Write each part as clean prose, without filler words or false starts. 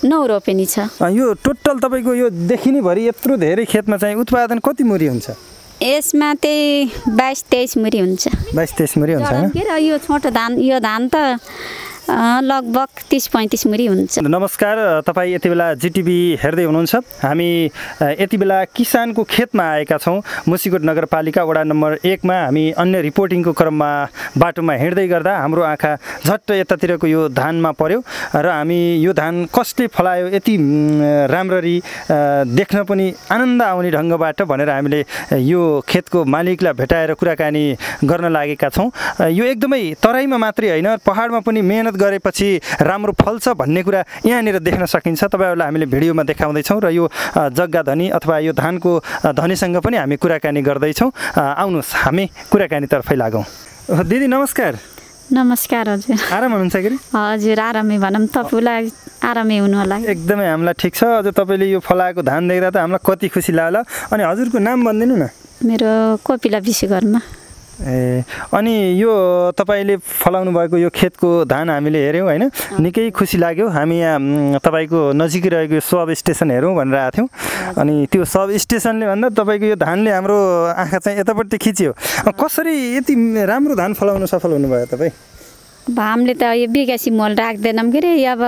9 रोपेनी छ। यो टोटल तपाईँको यो देखिने भरि यत्रो धेरै खेतमा चाहिँ उत्पादन कति मुरी हुन्छ? यसमा त्यही 22-23 मुरी हुन्छ। 22-23 मुरी हुन्छ हैन? के र यो छोटो धान, यो धान त लगभग 30-35 मुरी हुन्छ। नमस्कार, तपाईँ यति बेला जिटिभी हेर्दै हुनुहुन्छ। हामी यति बेला किसानको खेतमा आएका छौँ। मुसिकोट नगरपालिका वडा नम्बर 1 मा हामी अन्य रिपोर्टिङको क्रममा बाटोमा हिँड्दै गर्दा हाम्रो आँखा झट्ट यतातिरको यो धानमा पर्यो र हामी यो धान कसले फलायो यति राम्ररी देख्न पनि आनन्द आउने ढङ्गबाट भनेर हामीले यो खेतको मालिकलाई भेटाएर कुराकानी गर्न लागेका छौँ। यो एकदमै तराईमा मात्रै होइन, पहाडमा पनि मेहनत गरेपछि राम्रो फल्छ भन्ने कुरा यहाँनिर देख्न सकिन्छ। तपाईँहरूलाई हामीले भिडियोमा देखाउँदैछौँ र यो जग्गा धनी अथवा यो धानको धनीसँग पनि हामी कुराकानी गर्दैछौँ। आउनुहोस् हामी कुराकानीतर्फै लागौँ। दिदी नमस्कार। नमस्कार हजुर। आराम हुनुहुन्छ कि? हजुर आरामै भनौँ, तपाईँलाई आरामै हुनु होला? एकदमै हामीलाई ठिक छ। अझ तपाईँले यो फलाएको धान देख्दा त हामीलाई कति खुसी लाग्यो। अनि हजुरको नाम भनिदिनु न। मेरो कोपिला विश्वकर्मा। अनि यो तपाईँले फलाउनु भएको यो खेतको धान हामीले हेऱ्यौँ होइन, निकै खुसी लाग्यो। हामी यहाँ तपाईँको नजिकै रहेको सब स्टेसन हेरौँ भनेर आएको थियौँ। अनि त्यो सब स्टेसनले भन्दा तपाईँको यो धानले हाम्रो आँखा चाहिँ यतापट्टि खिच्यो। कसरी यति राम्रो धान फलाउनु सफल हुनुभयो तपाईँ? अब हामीले त यो बिगासी मल राख्दैनौँ के अरे, अब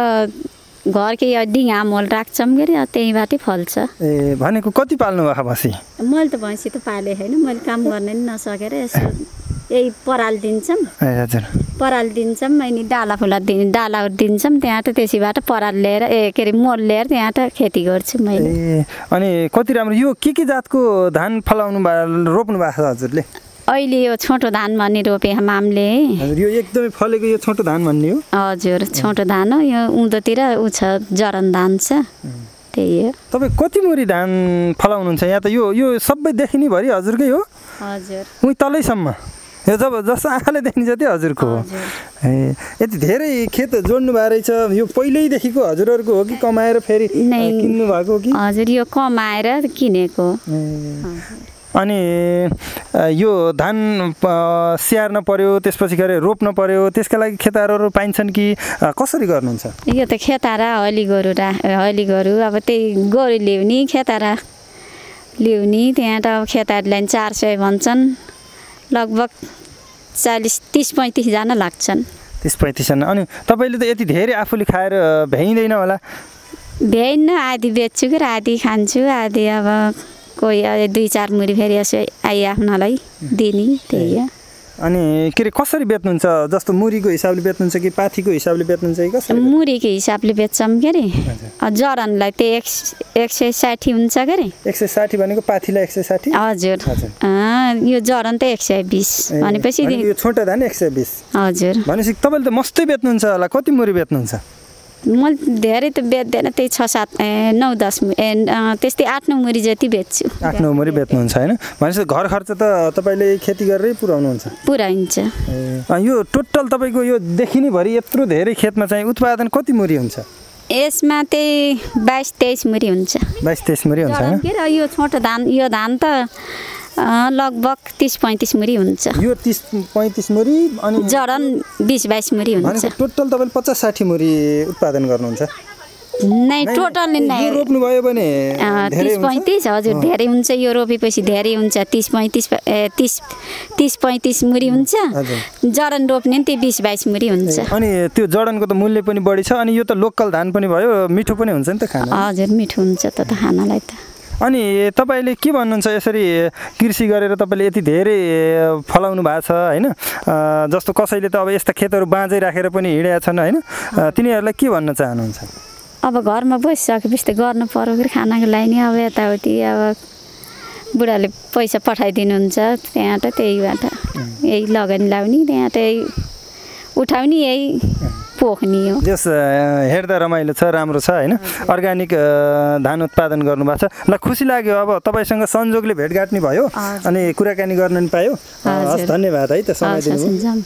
घरकै यो डिङ्गा मल राख्छौँ के अरे, त्यहीँबाटै फल्छ। भनेको कति पाल्नु भएको भैँसी? मैले त भैँसी त पालेँ होइन, मैले काम गर्न नि नसकेर यसो यही पराल दिन्छौँ। हजुर पराल दिन्छौँ, अनि डाला दिन्छौँ, त्यहाँ त त्यसैबाट पराल लिएर के अरे मल लिएर त्यहाँ त खेती गर्छु मैले। अनि कति राम्रो। यो के जातको धान फलाउनु रोप्नु भएको छ हजुरले? अहिले यो छोटो धान भन्ने रोपे हामीले। हजुर यो एकदमै फलेको यो छोटो धान भन्ने हो? हजुर छोटो धान हो। यो उँधोतिर उ छ जरन धान छ, त्यही हो। तपाईँ कति मुरी धान फलाउनुहुन्छ यहाँ त? यो सबै देखिने भरि हजुरकै हो? हजुर उही तलैसम्म यो जस्तो आँखाले देखिन्छ त्यो हजुरको हो? यति धेरै खेत जोड्नु भएको रहेछ। यो पहिल्यैदेखिको हजुरहरूको हो कि कमाएर फेरि किन्नु भएको कि? हजुर यो कमाएर किनेको। अनि यो धान स्याहार्न पर्यो, त्यसपछि गएर रोप्न पर्यो, त्यसका लागि खेताराहरू पाइन्छन् कि कसरी गर्नुहुन्छ? यो त खेतारा हली गोरु अब त्यही गोरु ल्याउने, खेतारा ल्याउने, त्यहाँ त अब खेतारलाई 400 भन्छन्। लगभग 40-30-35 जना लाग्छन्। 30-35 जना। अनि तपाईँले त यति धेरै आफूले खाएर भ्याइँदैन होला? भ्याइन्न, आधी बेच्छु कि आधी खान्छु, आधी अब कोही 2-4 मुरी फेरि यसो आफ्नोलाई दिने, त्यही हो। अनि के अरे कसरी बेच्नुहुन्छ? जस्तो मुरीको हिसाबले बेच्नुहुन्छ कि पाथीको हिसाबले बेच्नुहुन्छ कि कसरी? मुरीको हिसाबले बेच्छौँ के अरे। जरनलाई त्यही 160 हुन्छ के अरे। 160 भनेको पाथीलाई 160? हजुर यो जरन त 120 भनेपछि यो छोटो धान 120। हजुर भनेपछि तपाईँले त मस्तै बेच्नुहुन्छ होला। कति मुरी बेच्नुहुन्छ? मैले धेरै त बेच्दैन, त्यही 6-7-9-10 त्यस्तै 8-9 मुरी जति बेच्छु। 8-9 मुरी बेच्नुहुन्छ होइन? भनेपछि घर खर्च त तपाईँले खेती गरेरै पुऱ्याउनुहुन्छ? पुऱ्याइन्छ। यो टोटल तपाईँको यो देखिने भरि यत्रो धेरै खेतमा चाहिँ उत्पादन कति मुरी हुन्छ? यसमा त्यही 22-23 मुरी हुन्छ। 22-23 मुरी हुन्छ होइन? के अरे यो छोटो धान, यो धान त लगभग 30-35 मुरी हुन्छ। यो 30-35 मुरी अनि जरन 20-22 मुरी हुन्छ। टोटल तपाईँले 50-60 मुरी उत्पादन गर्नुहुन्छ? नै टोटल नै रोप्नु भयो भने 30-35 हजुर धेरै हुन्छ। यो रोपेपछि धेरै हुन्छ, 30-35 मुरी हुन्छ। जरन रोप्ने नि त्यही 20-22 मुरी हुन्छ। अनि त्यो जरनको त मूल्य पनि बढी छ। अनि यो त लोकल धान पनि भयो, मिठो पनि हुन्छ नि त खाना? हजुर मिठो हुन्छ त खानालाई त। अनि तपाईँले के भन्नुहुन्छ, यसरी कृषि गरेर तपाईँले यति धेरै फलाउनु भएको छ होइन? जस्तो कसैले त अब यस्ता खेतहरू बाँझै राखेर पनि हिँडेका छन् होइन? तिनीहरूलाई के भन्न चाहनुहुन्छ? अब घरमा बसिसकेपछि त गर्नु पर्यो कि खानाको लागि नि। अब यताउति अब बुढाले पैसा पठाइदिनुहुन्छ, त्यहाँ त त्यहीबाट यही लगानी लाउने, त्यहाँ त्यही उठाउने, यही पोख्ने हो। जस हेर्दा रमाइलो छ, राम्रो छ होइन? अर्ग्यानिक धान उत्पादन गर्नुभएको छ। ल खुसी लाग्यो। अब तपाईँसँग संजोगले भेटघाट नि भयो अनि कुराकानी गर्न नि पायो। हस् धन्यवाद है त समय दिनुभयो।